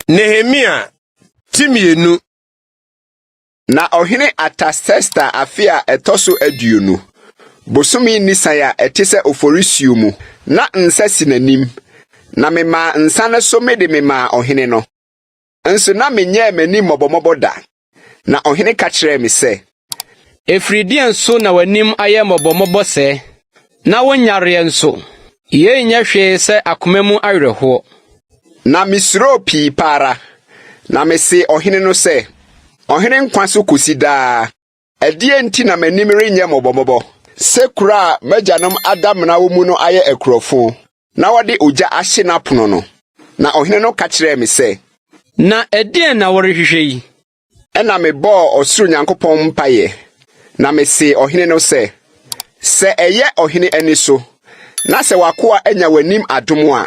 Nehemia ti mmienu. Na ɔhene Artasasta afe a ɛtɔ so 20, bosome Nisan a ɛte sɛ Oforisuo mu, na nsa si n'anim, na memaa nsa no so mede memaa ɔhene no. Nso na menyɛɛ m'anim mmɔbɔmmɔbɔ da. Na ɔhene ka kyerɛɛ me sɛ. Ɛfiri deɛn so na w'anim ayɛ mmɔbɔmmɔbɔ sɛɛ, na wonyareɛ nso? Yei nyɛ hwee sɛ akoma mu awerɛhoɔ. Na misuroo pii pa ara, na mesee ɔhene no sɛ, Ɔhene nkwa so kosi daa! Ɛdeɛn nti na m'anim renyɛ mmɔbɔmmɔbɔ, sɛ kuro a m'agyanom adamena wɔ mu no ayɛ akurofo, na wɔde ogya ahye n'apono no? Na ɔhene no ka kyerɛɛ me sɛ. Na ɛdeɛn na worehwehwɛ yi? Ɛnna mebɔɔ ɔsoro Nyankopɔn mpaeɛ, na mesee ɔhene no sɛ, Sɛ ɛyɛ ɔhene ani so, na sɛ w'akoa anya w'anim adom a,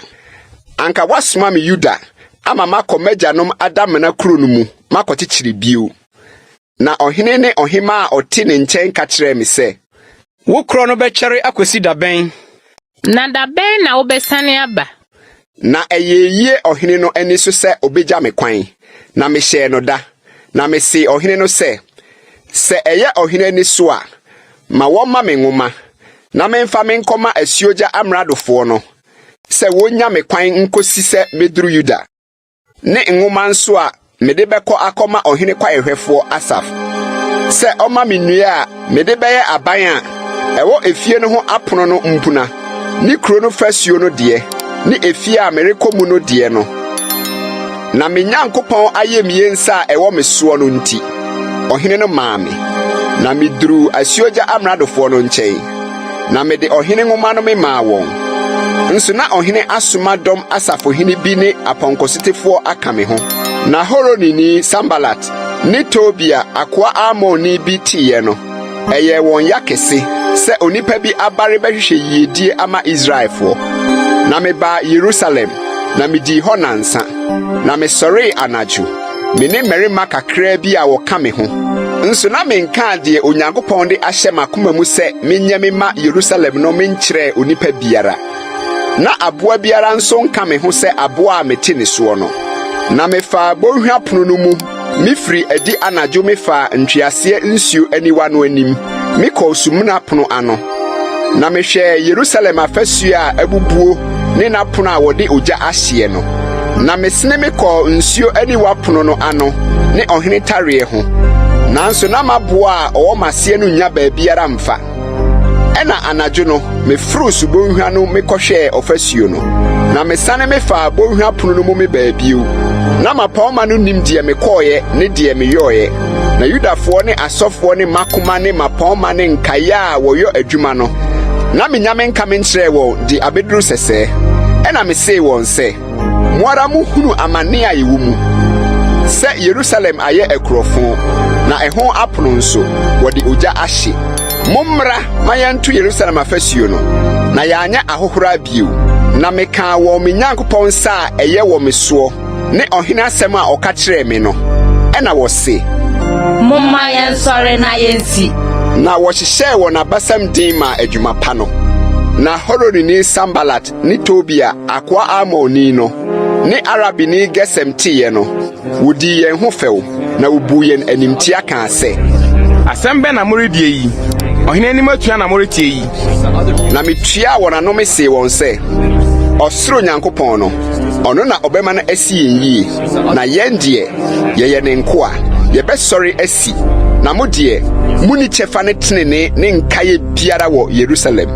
anka woasoma me Yuda ama makɔ m'agyanom adamena kuro no mu makɔkyekyere bio. Na ɔhene ne ɔhemmaa a ɔte ne nkyɛn ka kyerɛɛ me sɛ. Wo korɔ no bɛkyɛre akɔsi da bɛn? Na da bɛn na wobɛsane aba? Na ɛyɛɛ yie ɔhene no ani so sɛ ɔbɛgya me kwan, na mehyɛɛ no da, na mesee ɔhene no sɛ, Sɛ ɛyɛ ɔhene ani so a, ma wɔmma me nwoma, na memfa menkɔma asuogya amradofoɔ no, sɛ wɔnnya me kwan nkɔsi sɛ mɛduru Yuda. Ne nwoma nso a mede bɛkɔ akɔma ɔhene kwaehwɛfoɔ Asaf, sɛ ɔmma me nnua a mede bɛyɛ aban a ɛwɔ efie no ho apono no mpuna, ne kuro no fasuo no deɛ, ne efie a merekɔ mu no deɛ no. Na me Nyankopɔn ayamye nsa a ɛwɔ me soɔ no nti, ɔhene no maa me, na meduruu asuogya amradofoɔ no nkyɛn. Na mede ɔhene nwoma no memaa wɔn. Nso na ɔhene asoma dɔm asafohene bi ne apɔnkɔsotefoɔ aka me ho. Na Horonini Sanbalat ne Tobia akoa Amonni bi teeɛ no, ɛyɛɛ wɔn ya kɛse sɛ onipa bi aba rebɛhwehwɛ yiedie ama Israelfoɔ. Na mebaa Yerusalem, na midii hɔ nnansa. Na mesɔree anadwo, me ne mmarima kakraa bi a wɔka me ho. Nso na menkaa deɛ Onyankopɔn de ahyɛ m'akoma mu sɛ menyɛ memma Yerusalem no menkyerɛɛ onipa biara. Na aboa biara nso nka me ho sɛ aboa a mete ne soɔ no. Na mefaa Bonhwa Pono no mu mefirii adi anadwo mefaa ntweaseɛ nsuo aniwa no anim mekɔɔ Sumina Pono ano. Na mehwɛɛ Yerusalem afasuo a abubuo ne n'apono a wɔde ogya ahyeɛ no. Na mesene mekɔɔ nsuo aniwa pono no ano ne ɔhene tareɛ ho, nanso na m'aboa a ɔwɔ m'aseɛ no nnya baabiara mfa. Ɛnna anadwo no, meforoo subonhwa no mekɔhwɛɛ ɔfasuo no, na mesane mefaa bonhwa pono no mu mebaa bio. Na mmapɔmma no nnim deɛ mekɔeɛ ne deɛ meyɔeɛ. Na Yudafoɔ ne asɔfoɔ ne mmakoma ne mmapɔmma ne nkaeɛ a wɔyɔ adwuma no, na mennya menka menkyerɛɛ wɔn de abɛduru sɛsɛɛ. Ɛnna mesee wɔn sɛ, Mo ara mohunu amane a yɛwɔ mu, sɛ Yerusalem ayɛ akurɔfo, na ɛho apono nso, wɔde ogya ahye. Mommra ma yɛnto Yerusalem afasuo no, na yɛanyɛ ahohora bio. Na mekaa wɔn me Nyankopɔn nsa a ɛyɛ wɔ me soɔ ne ɔhene asɛm a ɔka kyerɛɛ me no. Ɛnna wɔse. Momma yɛnsɔre na yensi. Na wɔhyehyɛɛ wɔn abasam den maa adwuma pa no. Na Horonini Sanbalat ne Tobia akoa Amonni no ne Arabni Gesem teeɛ no, wɔdii yɛn ho fɛw, na wɔbuu yɛn animtia kaa sɛ. Asɛm bɛn na moredie yi? Ɔhene anim atua na moreteɛ yi? Na metuaa wɔn ano mesee wɔn sɛ, Ɔsoro Nyankopɔn no, ɔno na ɔbɛma no asi yɛn yie, na yɛn deɛ, yɛyɛ ne nkoa, yɛbɛsɔre asi, na mo deɛ, munni kyɛfa ne tenenee ne nkaeɛ biara wɔ Yerusalem.